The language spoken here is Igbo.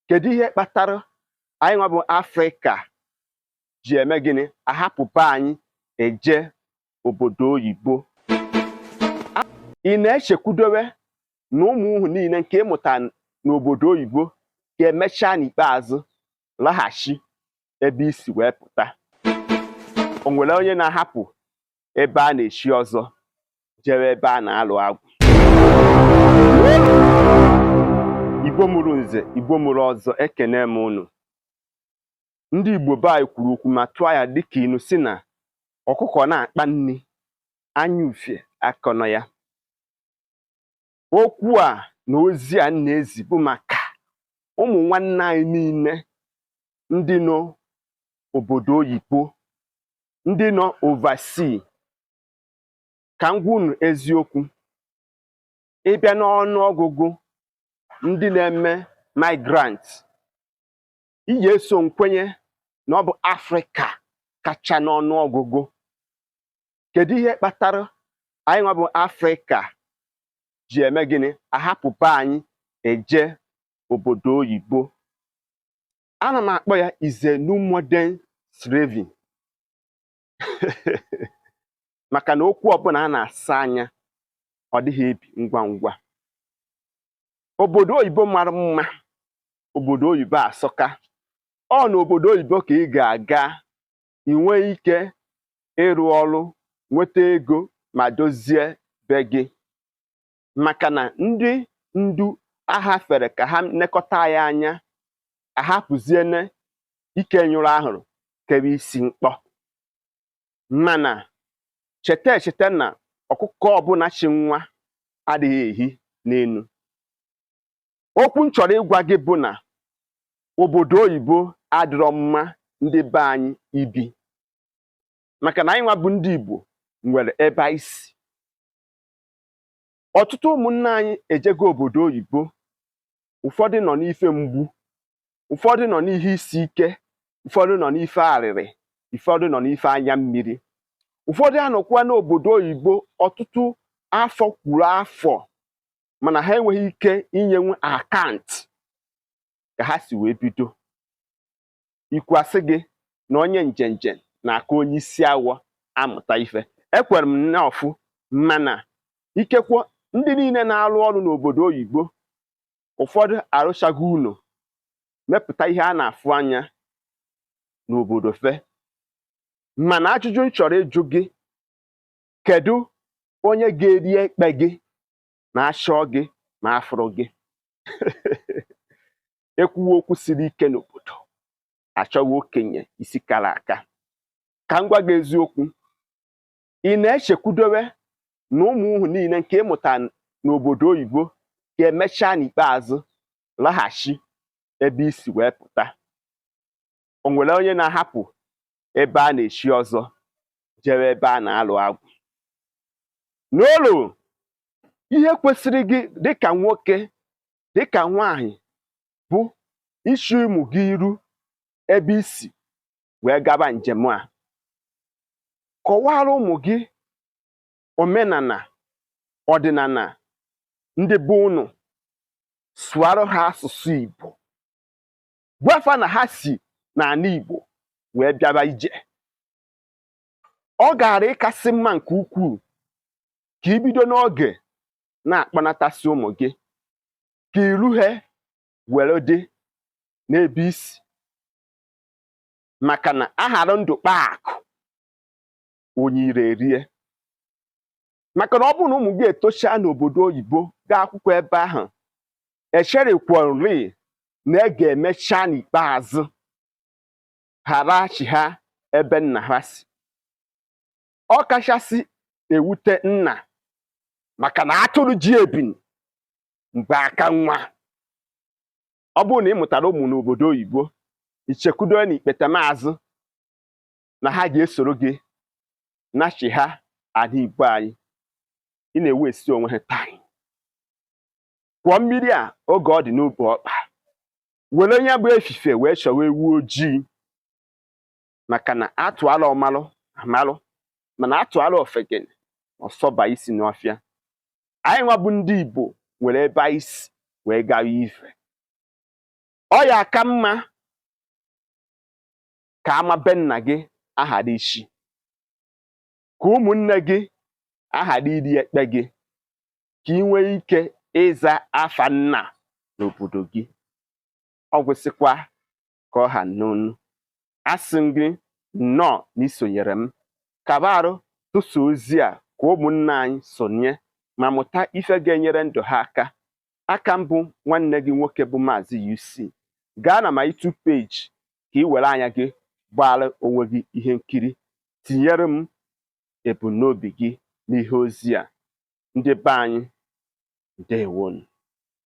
Kedu ihe kpatara anyị nwa bụ Afrịka ji eme gịnị, ahapụ be anyị eje obodo oyibo? Ị na-echekwudowe na ụmụ uhụ niile nke ịmụta n'obodo oyibo ga-emecha n'ikpeazụ laghachi ebe isi wee pụta? O nwere onye na-ahapụ ebe a na-echi ọzọ jere ebe a na-alụ agwụ? Igbo mụrụ nze, Igbo mụrụ ọzọ, ekene m unu. Ndị Igbo be anyị kwuru okwu ma tụọ ya dịka inu si na ọkụkọ na-akpa nri, anya ufie akọnọ ya. Okwu a na ozi a na-ezi bụ maka ụmụ nwanne anyị niile ndị nọ obodo oyibo, ndị nọ overseas. Ka m gwa unu eziokwu, ịbịa n'ọnụ ọgụgụ ndị na-eme migrant, ị ga-eso nkwenye na ọ bụ Afrịka kacha n'ọnụ ọgụgụ. Kedu ihe kpatara anyị nwa bụ Afrịka ji eme gịnị, ahapụ be anyị eje obodo oyibo? Ana m akpọ ya is a new modern slavery, maka na okwu ọbụla a na-asa anya, ọ dịghị ebi ngwa ngwa. Obodo oyibo mara mma, obodo oyibo asọka. Ọ n'obodo oyibo ka ị ga-aga ị nwee ike ịrụ ọrụ, nweta ego ma dozie be gị, maka na ndị ndu ahafere ka ha nekọta ya anya ahapụziene ike nyụrụ ahụrụ kere isi mkpọ. Mana cheta echeta na ọkụkọ ọbụla chi nwa adịghị ehi n'elu. Okwu m chọrọ ịgwa gị bụ na obodo oyibo adịrọ mma ndị be anyị ibi, maka na anyị nwa bụ ndị Igbo nwere ebe anyị si. Ọtụtụ ụmụnne anyị ejego obodo oyibo, ụfọdụ nọ n'ife mgbu, ụfọdụ nọ n'ihe isi ike, ụfọdụ nọ n'ife arịrị, ụfọdụ nọ n'ife anya mmiri, ụfọdụ anọkwa n'obodo oyibo ọtụtụ afọ kwuru afọ, mana ha enweghị ike inyenwu account ka ha si wee bido. Ikwu asị gị na onye njenje na-aka onye isi awọ amụta ife. Ekwere m n'ọfụ, mana ikekwe ndị niile na-arụ ọrụ n'obodo oyibo, ụfọdụ arụchago ụlọ, mepụta ihe a na-afụ anya n'obodo fe. Mana ajụjụ m chọrọ ịjụ gị, kedu onye ga-eri ekpe gị ma achọọ gị ma afụrụ gị? Ekwuwe okwu siri ike n'obodo, achọghị okenye isi kara aka. Ka m gwa gị eziokwu, ị na-echekwudowe na ụmụ uhụ niile nke ịmụta n'obodo oyibo ga-emecha n'ikpeazụ laghachi ebe isi wee pụta? O nwere onye na-ahapụ ebe a na-echi ọzọ jere ebe a na-alụ agwụ? N'ụlọ ihe kwesịrị gị dịka nwoke, dịka nwaanyị, bụ ichu ụmụ gị iru ebe isi wee gaba njem a. Kọwara ụmụ gị omenala, ọdịnala ndị be unu, sụọrọ ha asụsụ Igbo, gwafa na ha si n'ala Igbo wee bịaba ije. Ọ gaara ịkasị mma nke ukwuu ka ibido n'oge na-akpọnatasị ụmụ gị, ka iru ha were dị n'ebe isi, maka na aghara ndụ kpaa akụ, onye ire erie. Maka na ọ bụrụ na ụmụ gị etochaa n'obodo oyibo, gaa akwụkwọ ebe ahụ, echerekwori na e ga-emecha n'ikpeazụ gharachi ha ebe nna ha si. Ọ kachasị ewute nna, maka na atụrụ ji ebini mgbe aka nwa. Ọ bụrụ na ị mụtara ụmụ n'obodo oyibo, ichekwudo na ikpete maazụ na ha ga-esoro gị nachi ha ala Igbo anyị, ị na-ewesi onwe ha time. Kwụọ mmiri a oge ọ dị n'obe ọkpa, were onye bụ efife wee chọwa ewu ojii, maka na atụala ọmalụ amalụ, mana atụala ofegene ọsọba isi n'ọfịa. Anyị nwa bụ ndị Igbo nwere ebe anyị si wee gawa ife. Ọ ya aka mma ka ama be nna gị aghara ishi, ka ụmụnne gị aghara iri ekpe gị, ka ị nwee ike ịza afa nna n'obodo gị. Ọ gwụsịkwa ka ọ ha n'onu. Asị m gị nnọọ na isonyere m. Kaba arụ tụsa ozi a ka ụmụnne anyị sonye ma mụta ife ga-enyere ndụ ha aka. Aka mbụ nwanne gị nwoke bụ Maazị UC. Gaa na my YouTube page ka ị were anya gị gbaara onwe gị ihe nkiri. Tinyere m ebumnobi gị n'ihe ozi a. Ndị be anyị, ndewonu.